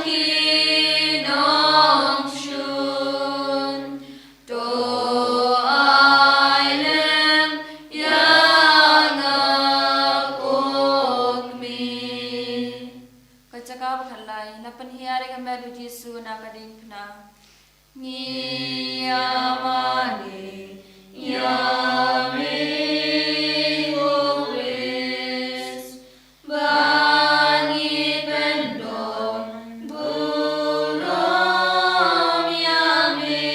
ki nongshun. To ai lem ïa nga ko kmie. Ka jaka ba khatlai, na pynhiar ïa ka met U Jisu na ka diengphna. Ngi ïamane ïa me ko Khrist, ba ngi pyndon burom ïa me.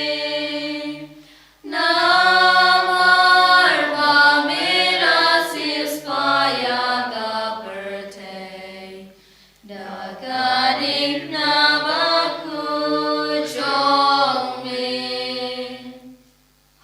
Namar ba me la siewspah ïa ka pyrthei da ka diengphna bakhuid jong me.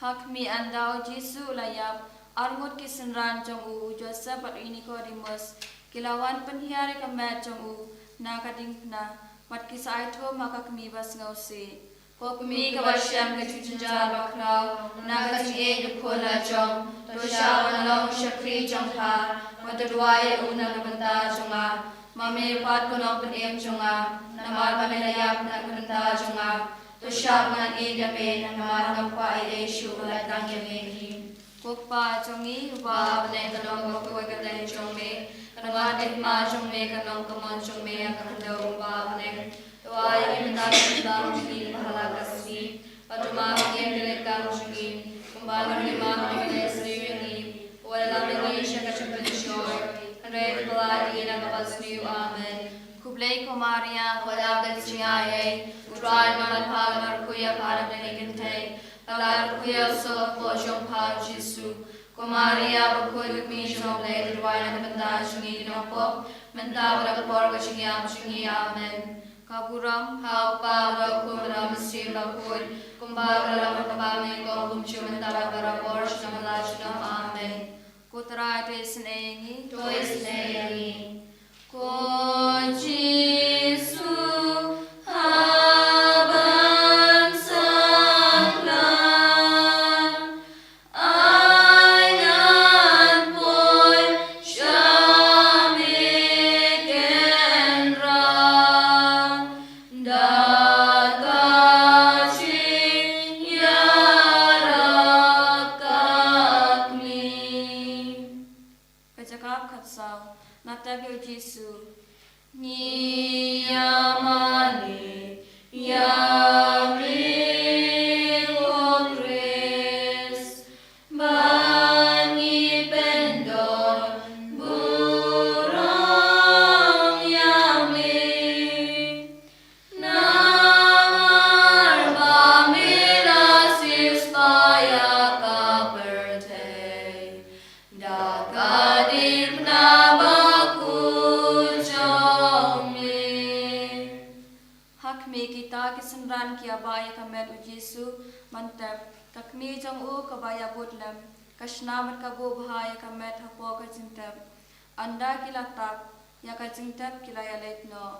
Ha khmih, ynda u Jisu u la ïap, arngut ki synran jong u, u Joseph bad u Nikodimos, ki la wan pynhiar ïa ka met jong u na ka diengphna, bad ki sa ai thum ha ka kmie ba sngewsih. Ko kmie kaba shem ka jingjynjar bakhraw na ka jingïeit U Khun la jong, to shah ban long u shakri jong pha, bad to duwai ïa u na ka bynta jong nga. Ma me pat ko Nongpynim jong nga, namar ba me la ïap na ka bynta jong nga. To shah ba ngan ïeit ïa me, namar ngam kwah ei ei shuh, lait tang ïa me hi. Ko Kpa jong ngi uba ha bneng, ka nong ka khuid ka kyrteng jong me, kan wan ka hima jong me, kan long ka mon jong me ha ka khyndew kumba ha bneng. To ai ïa ngi mynta ka jingbam jong ngi ba ha la ka sngi, bad to map ïa ngi ki ryngkang jong ngi, kumba ka ryngkang ka ba leh sniew ïa ngi. Wat lam ïa ngi sha ka jingpynshoi, hynrei to pyllait ïa ngi na kaba sniew. Amen. Khublei ko Maria, kaba dap da ka jingaiei, U Trai u don bad pha, la kyrkhu ïa pha na bneng ki kynthei, bad la kyrkhu ïa u soh ka kpoh jong pha u Jisu. Ko Maria, bakhuid ka kmie jong U Blei, to duwai na ka bynta jong ngi ki nongpop, mynta bad ha ka por ka jingïap jong ngi. Amen. Ka burom ha U Kpa, ha U Khun, ha U Mynsiem Bakhuid, kumba ka la long mynta, kumjuh mynta, bad barabor, junom la junom. Amen. Ko Trai to isynei ïa ngi. To isynei ïa ngi. Ko Jisu, haba ngan sa khlad, ai ngan poi sha me kynrad, da ka jingïarap ka kmie. Ka jaka ba khatsaw, na tep ïa u Jisu. Ngi ïamane ïa me ko Khrist, ba ngi pyndon burom ïa me. Namar ba me la siewspah ïa ka pyrthei da ka diengphna bakhuid jong me. Ha khmih, kita ki synran ki ïa ba Tep, ka kmie jong u kaba ïabud lem, ka shna bad ka buh bha ïa ka met hapoh ka jingtep. Ynda ki la tap, ïa ka jingtep ki la ïaleit noh.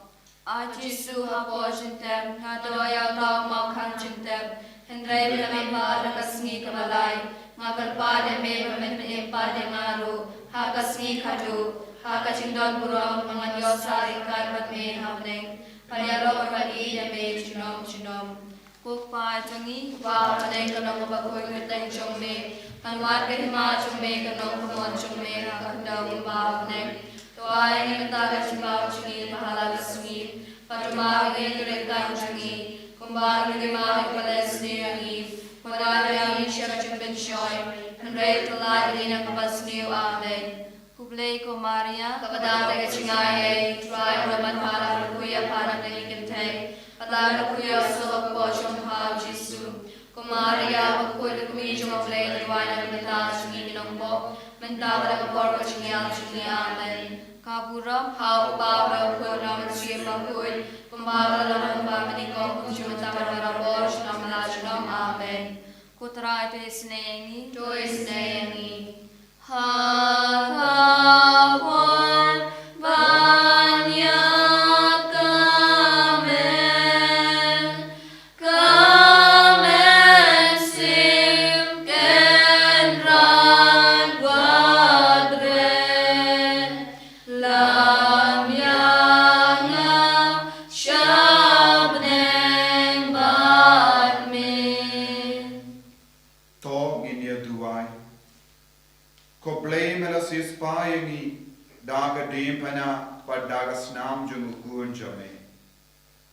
A Jisu, hapoh jingtep nga doh ïa uta u mawkhang jingtep, hynrei mynta mynba ha ka sngi kaba lai, nga kyrpad ïa me ba men pynïap pat ïa nga ruh ha ka sngi khatduh, ha ka jingdon burom ba ngan ïoh sah ryngkat bad me ha bneng, ban ïaroh bad ïeit ïa me junom junom. Ko Kpa jong ngi, uba ha bneng, kan long kaba khuid ka kyrteng jong me, kan wad ka hima jong me, kan long ka mon jong me ha ka khyndew kumba ha bneng. To ai ngi mynta ka jingbam jong ngi ba ha la ka sngi, bad to map ïa ngi ki ryngkat jong ngi, kumba ngi ruh ngi map ïa kiba leh sniew ïa ngi, wat ïa ngi sha ka jingpynshoi, hynrei to pynlait ïa ngi na kaba sniew. Amen. Khublei ko Maria, kaba don da ka jingaiei, U Trai u don bad pha, la kyrkhu ïa pha na bneng ki kynthei, bad la kyrkhu ïa u sawdong ka por jong pha u Jisu. Ko Maria bakhuid, ka kmie jong U Blei, duwai ïa ngi kita ki nongpop, mynta bad ha ka por ka jingïap jong ngi. Amen. Ka burom ha U Kpa, ha U Khun, ha U Mynsiem Bakhuid, kumba la long, kumba mynnyngkong, kumjuh, mynta bad ha ka por junom la junom. Amen. Ko Trai to isynei ïa ngi. To isynei ïa ngi. Ha ka por ban ïap ka met, ka mynsiem kynrad bad rit, lam ïa nga sha bneng bad me. To ngin ïa duwai. Ko Blei, me la siewspah ïa ngi da ka diengphna bad da ka snam jong u Khun jong me.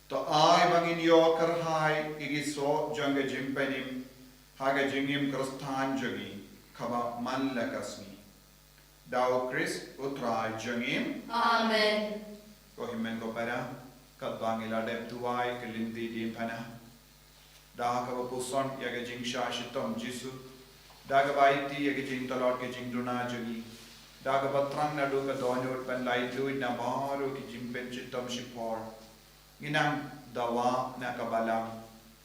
To ai ba ngin ïoh kyrhai ïa ki soh jong ka jingpynim ha ka jingim Khristan jong ngi kaba man la ka sngi. Da u Khrist U Trai jong ngi. Amen. Ko hynmen ko para, katba ngi la dep duwai ka lynti diengphna, da kaba puson ïa ka jingshah shitom Jisu, da kaba aiti ïa ka jingtlot ka jingduna jong ngi, da kaba thrang naduh ka dohnud ban laitluid na baroh ki jingpynshitom shipor, ngi nang dawa na ka balang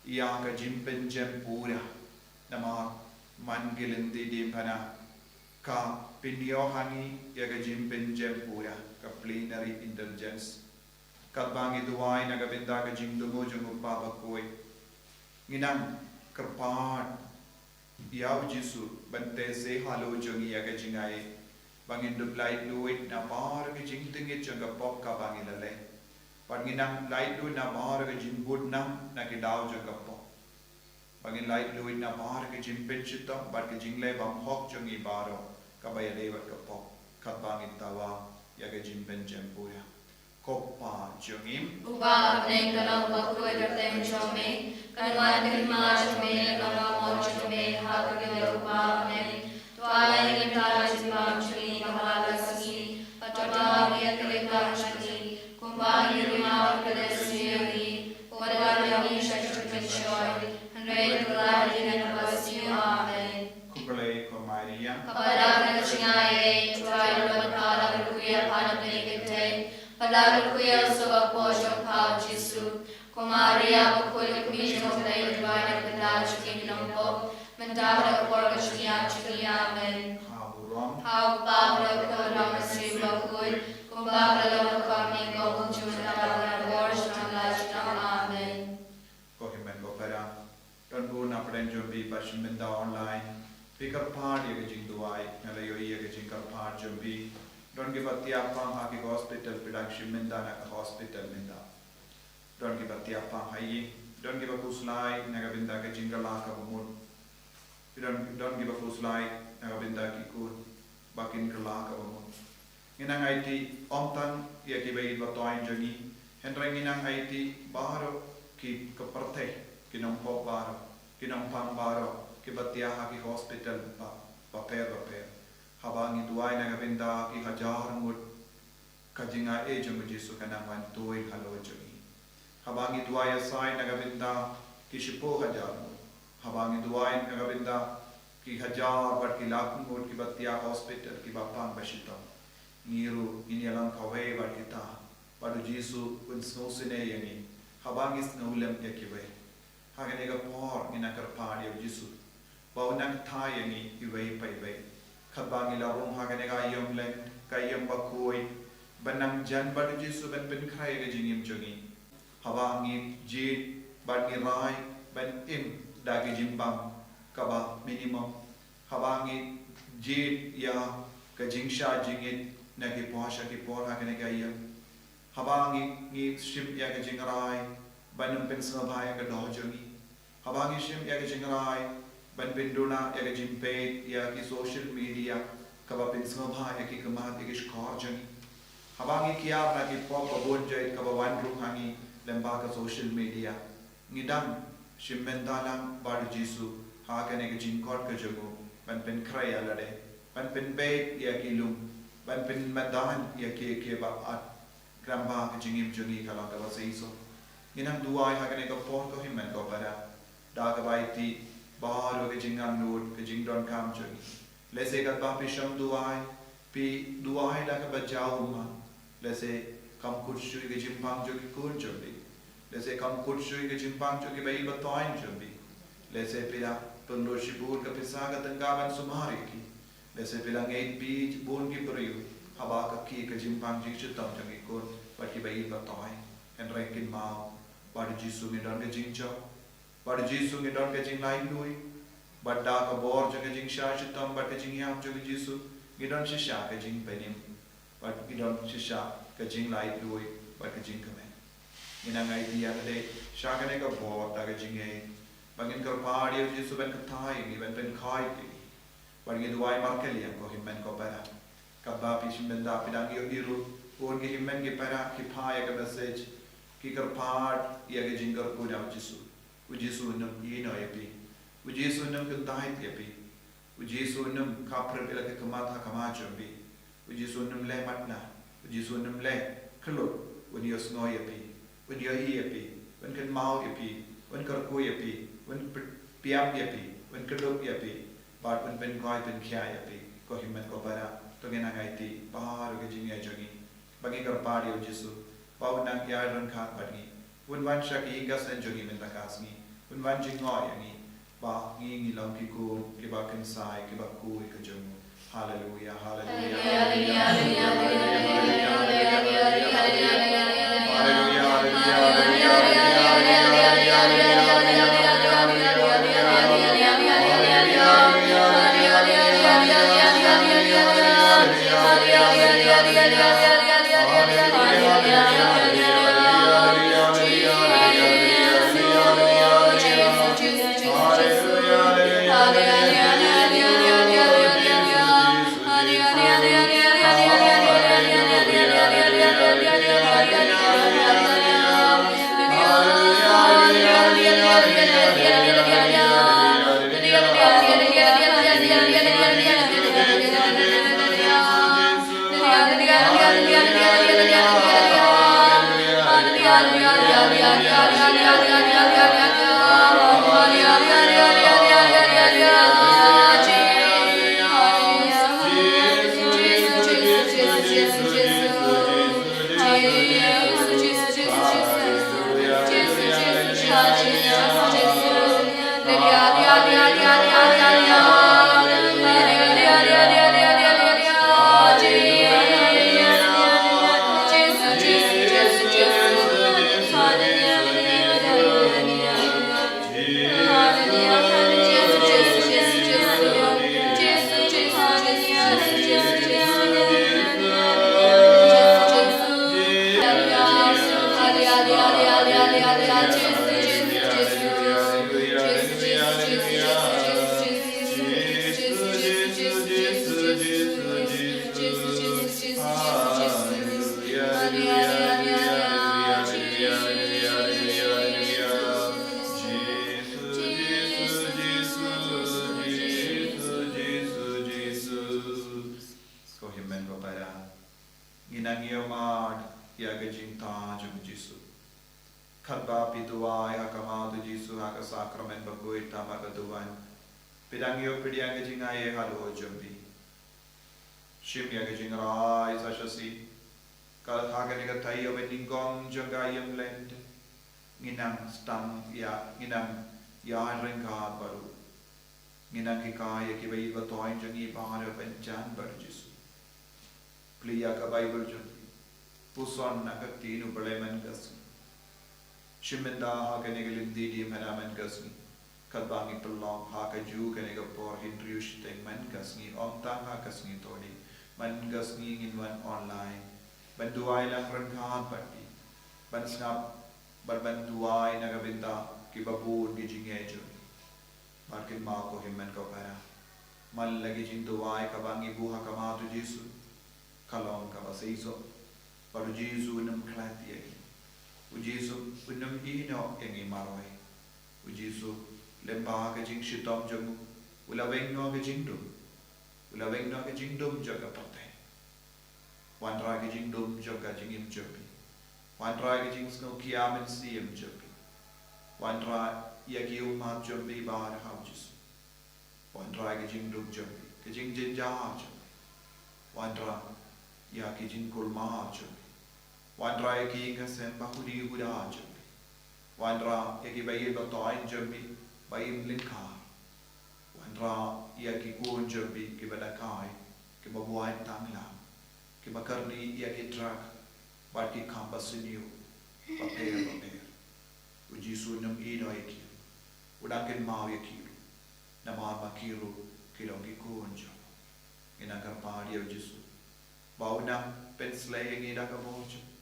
ïa ka jingpynjem pura. Namar man ki lynti diengphna ka pynïoh ha ngi ïa ka jingpynjem pura, ka plenary indulgence. Katba ngi duwai na ka bynta ka jingthmu jong u Kpa bakhuid, ngi nang kyrpad ïa u Jisu ban teh seh halor jong ngi ïa ka jingaiei, ba ngin dup laitluid na baroh ki jingtngit jong ka pop kaba ngi la leh, bad ngin nang laitluid na baroh ki jingbud nam na ki daw jong ka pop. Ba ngin laitluid na baroh ki jingpynshitom bad ki jingleh bymhok jong ngi baroh, kaba ïadei bad ka pop, katba ngin dawa ïa ka jingpynjem pura. Ko Kpa jong ngi, uba ha bneng, kan long bakhuid ka kyrteng jong me, kan wan ka hima jong me, kan long ka mon jong me ha ka khyndew kumba ha bneng. To ai ïa ngi mynta ka jingbam jong ngi kaba ha la ka sngi, bad to map ïa ngi ki ryngkat jong ngi, kumba ngi ruh ngi map ïa kiba leh sniew ïa ngi, wat ïa ngi sha ka jingpynshoi, hynrei to pynlait ïa ngi na kaba sniew. Amen. Khublei ko Maria, kaba don da ka jingaiei, U Trai u don bad pha, la kyrkhu ïa pha na bneng ki kynthei, bad la kyrkhu ïa u sawdong ka por jong pha u Jisu. Ko Maria bakhuid, ka kmie jong U Blei, duwai na ka bynta jong ngi ki nongpop, mynta bad ha ka por ka jingïap jong ngi. Amen. Ha u Kpa, ha u Khun, ha u Mynsiem Bakhuid, kumba la long, kumba mynnyngkong, kumjuh, mynta bad ha ka por junom la junom. Amen. Ko hynmen ko para, don bun na pdeng jong phi ba shim bynta online, phi kyrpad ïa ka jingduwai, nga la ïohi ïa ka jingkyrpad jong phi. Don kiba thiah pang ha ki hospital, phi dang shim bynta na ka hospital mynta. Don kiba thiah pang ha ïing, don kiba khuslai na ka bynta ka jingkylla kaba mut. Don, don kiba khuslai na ka bynta ki khun ba kin kylla kaba mut. Ngi nang aiti ym tang ïa kiba ïeit ba thoh jong ngi, hynrei ngi nang aiti baroh ki, ka pyrthei, ki nongpop baroh, ki nongpang baroh kiba thiah ha ki hospital ba, bapher bapher. Haba ngi duwai na ka bynta ki hajar ngut, ka jingaiei jong u Jisu kan nang wan tuid halor jong ngi. Haba ngi duwai ïa sait na ka bynta ki shiphew hajar ngut, haba ngi duwai na ka bynta ki hajar bad ki lak ngut kiba thiah hospital, kiba pang ba shitom, ngi ruh ngin ïalang kawei bad kita, bad u Jisu un sngewsynei ïa ngi haba ngi sngewlem ïa kiwei. Ha kane ka por ngi nang kyrpad ïa u Jisu ba un nang kthai ïa ngi iwei pa iwei. Katba ngi la rung ha kane ka ïing lent, ka ïing bakhuid, ban nang jan bad u Jisu ban pynkhreh ïa ka jingim jong ngi. Haba ngi jied bad ngi rai ban im da ka jingbam kaba minimum. Haba ngi jied ïa ka jingshah jingit na ki por sha ki por ha kane ka ïing. Haba ngi, ngi shim ïa ka jingrai ban ym pynsngewbha ïa ka doh jong ngi. Haba ngi shim ïa ka jingrai ban pynduna ïa ka jingpeit ïa ki social media kaba pynsngewbha ïa ki khmat ïa ki shkor jong ngi. Haba ngi kiar na ki pop ba bun jait kaba wan rung ha ngi lyngba ka social media. Ngi dang shim bynta lang bad u Jisu ha kane ka jingkot ka jong u ban pynkhreh ïa lade, ban pynbeit ïa ki lum, ban pynmadan ïa kiei kiei ba at. Khnang ba ka jingim jong ngi ka long kaba seisoh. Ngi nang duwai ha kane ka por ko hynmen ko para da kaba ïeit baroh ka jingangnud ka jingdonkam jong ngi. Lehse katba phi shong duwai, phi duwai da kaba jaw ummat. Lehse kam kut shuh ïa ka jingpang jong ki khun jong phi. Lehse kam kut shuh ïa ka jingpang jong ki ba ïeit ba toiñ jong phi. Lehse phi la pynlut shibun ka pisa ka tyngka ban sumar ïa ki. Lehse phi la ngeit bun ki briew haba ka ki ka jingpang jingshitom jong ki khun bad ki ba ïeit ba toiñ. Hynrei kynmaw, bad u Jisu ngi don ka jingjop, bad u Jisu ngi don ka jinglaitluid, bad da ka bor jong ka jingshah shitom bad ka jingïap jong u Jisu ngi don shisha ka jingpynim, bad ngi don shisha ka jinglaitluid bad ka jingkmen. Ngi nang aiti ïa lade sha kane ka bor da ka jingngeit ba ngin kyrpad ïa u Jisu ban kthai ïa ngi, ban pynkhuid ïa ngi. Bad ngi duwai markylliang ko hynmen ko para. Katba phi shim bynta phi dang ïohi ruh, bun ki hynmen ki para ki phah ïa ka message, ki kyrpad ïa ka jingkyrkhu na u Jisu. U Jisu un ym ïehnoh ïa phi. U Jisu un ym kyntait ïa phi. U Jisu un ym khaphrip ïa la ka khmat ha khmat jong phi. U Jisu un ym leh matlah, u Jisu un ym leh khyllut, un ïohsngew ïa phi, un ïohi ïa phi, un kynmaw ïa phi, un kyrkhu ïa phi, un p-, pdiang ïa phi, un kdup ïa phi, bad un pynkhuid pynkhiah ïa phi. Ko hynmen ko para, to ngin nang aiti baroh ka jingïaid jong ngi ba ngi kyrpad ïa u Jisu ba un nang ïaid ryngkat bad ngi. Un wan sha ki ïing ka seng jong ngi mynta ka sngi. Un wan jngoh ïa ngi ba ngi ngi long ki khun kiba kynsai, kiba khuid ka jong u. Haleluia, haleluia, haleluia, haleluia, haleluia, haleluia. Ko hynmen ko para, ngi nang ïohmad ïa ka jingthaw jong u Jisu. Katba phi duwai ha khmat u Jisu ha ka sakramen bakhuid tang ba ka duwan, phi dang ïoh pdiang ka jingaiei halor jong phi. Shim ïa ka jingrai sa shisien. Ka la thah kane ka taïew ba nyngkong jong ka ïing lent. Ngi nang sdang ïa, ngi nang ïa ryngkat bad u. Ngi nang hikai ïa kiba ïeit ba thoiñ jong ngi ba ha ban jan bad u Jisu. Plie ïa ka Baibl jong ngi. Puson na ka ktien u Blei man ka sngi. Shim bynta ha kane ka lynti dien ha man ka sngi. Katba ngi pynlong ha kajuh kane ka por hynriew shiteng man ka sngi, ym tang ha ka sngi Thohdieng, man ka sngi ngin wan online ban duwai lang ryngkat bad phi, ban sngap bad ban duwai na ka bynta kiba bun ki jingeh jong ngi. Bad kynmaw ko hynmen ko para, man la ki jingduwai kaba ngi buh ha khmat u Jisu, ka long kaba seisoh. Bad u Jisu un ym klet ïa ngi. U Jisu un ym ïehnoh ïa ngi marwei. U Jisu, lyngba ka jingshitom jong u, u la weng noh ka jingdum. U la weng noh ka jingdum jong ka pyrthei. Wanrah ka jingdum jong ka jingim jong phi. Wanrah ka jingsngewkhia mynsiem jong phi. Wanrah ïa ki ummat jong phi ba ha u Jisu. Wanrah ka jingdum jong phi, ka jingjynjar jong phi. Wanrah ïa ki jingkulmar jong phi. Wanrah ïa ki ïing ki sem ba hudi huda jong phi. Wanrah ïa kiba ïeit ba thoiñ jong phi ba im lyngkar. Wanrah ïa ki khun jong phi kiba dakai, kiba buaid tang lam, kiba kyrni ïa ki drug bad ki kam basniew bapher bapher. U Jisu un ym ïehnoh ïa ki. U dang kynmaw ïa ki ruh. Namar ba ki ruh ki long ki khun jong u. Ngi nang kyrpad ïa u Jisu ba un nang pynsleh ïa ngi da ka bor jong u.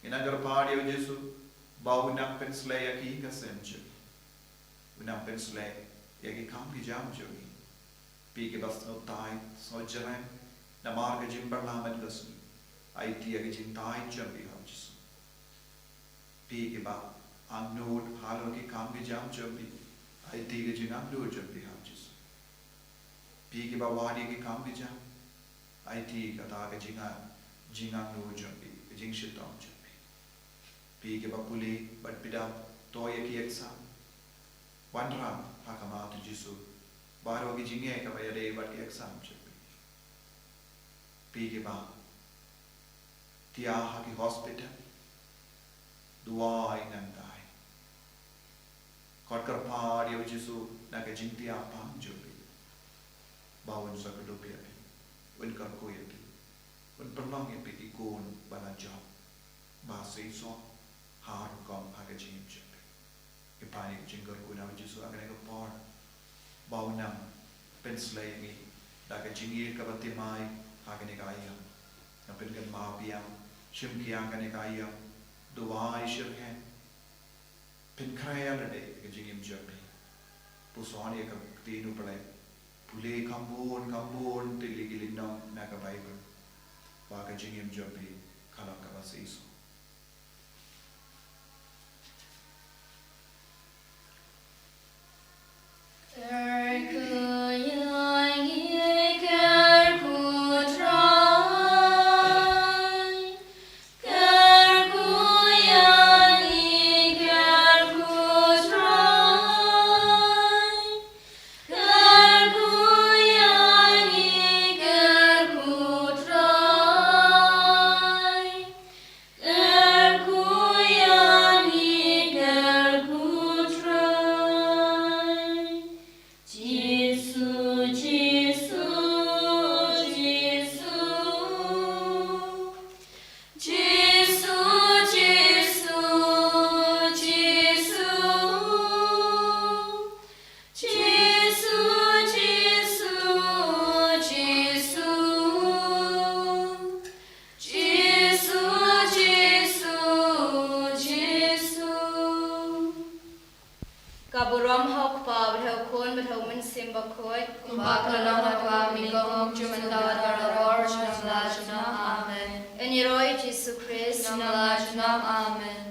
Ngi nang kyrpad ïa u Jisu ba un nang pynsleh ïa ki ïing ki sem jong ngi. Un nang pynsleh ïa ki kam ki jam jong ngi. Phi kiba sngew tight, sngew jrem namar ka jingpynlong man ka sngi, aiti ïa ka jingtight jong phi ha u Jisu. Phi kiba angnud halor ki kam ki jam jong phi, aiti ka jingangnud jong phi ha u Jisu. Phi kiba wad ïa ki kam ki jam, aiti kata ka jinga, jingangnud jong phi, ka jingshitom jong phi. Phi kiba pule bad phi dap to ïa ki exam, wanrah ha khmat u Jisu baroh ki jingeh kaba ïadei bad ki exam jong phi. Phi kiba thiah ha ki hospital, duwai nangtai. Khot kyrpad ïa u Jisu na ka jingthiah pang jong phi, ba un sa kdup ïa phi, un kyrkhu ïa phi, un pynlong ïa phi ki khun ba la jop, ba seisoh, ha rukom ha ka jingim jong phi. Ngi pan ïa ka jingkyrkhu na u Jisu ha kane ka por, ba un nang pynsleh ïa ngi da ka jingïeit kaba thymmai ha kane ka aïom. Ngan pynkynmaw biang, shim khia kane ka aïom, duwai shitrhem, pynkhreh ïa lade ka jingim jong phi. Puson ïa ka ktien u Blei, pule kham bun kham bun tylli ki lynnong na ka Baibl, ba ka jingim jong phi ka long kaba seisoh. Kyrkhu ïa ngi, kyrkhu Trai. Jisu, Jisu, Jisu. Jisu, Jisu, Jisu. Jisu, Jisu, Jisu. Jisu, Jisu, Jisu. Ka burom ha u Kpa bad ha u Khun bad ha u Mynsiem Bakhuid. Kumba ka long ha u Adam, kumjuh mynta bad baroh, junom la junom. Amen. Ïaroh ïa u Jisu Khrist. Junom la junom. Amen.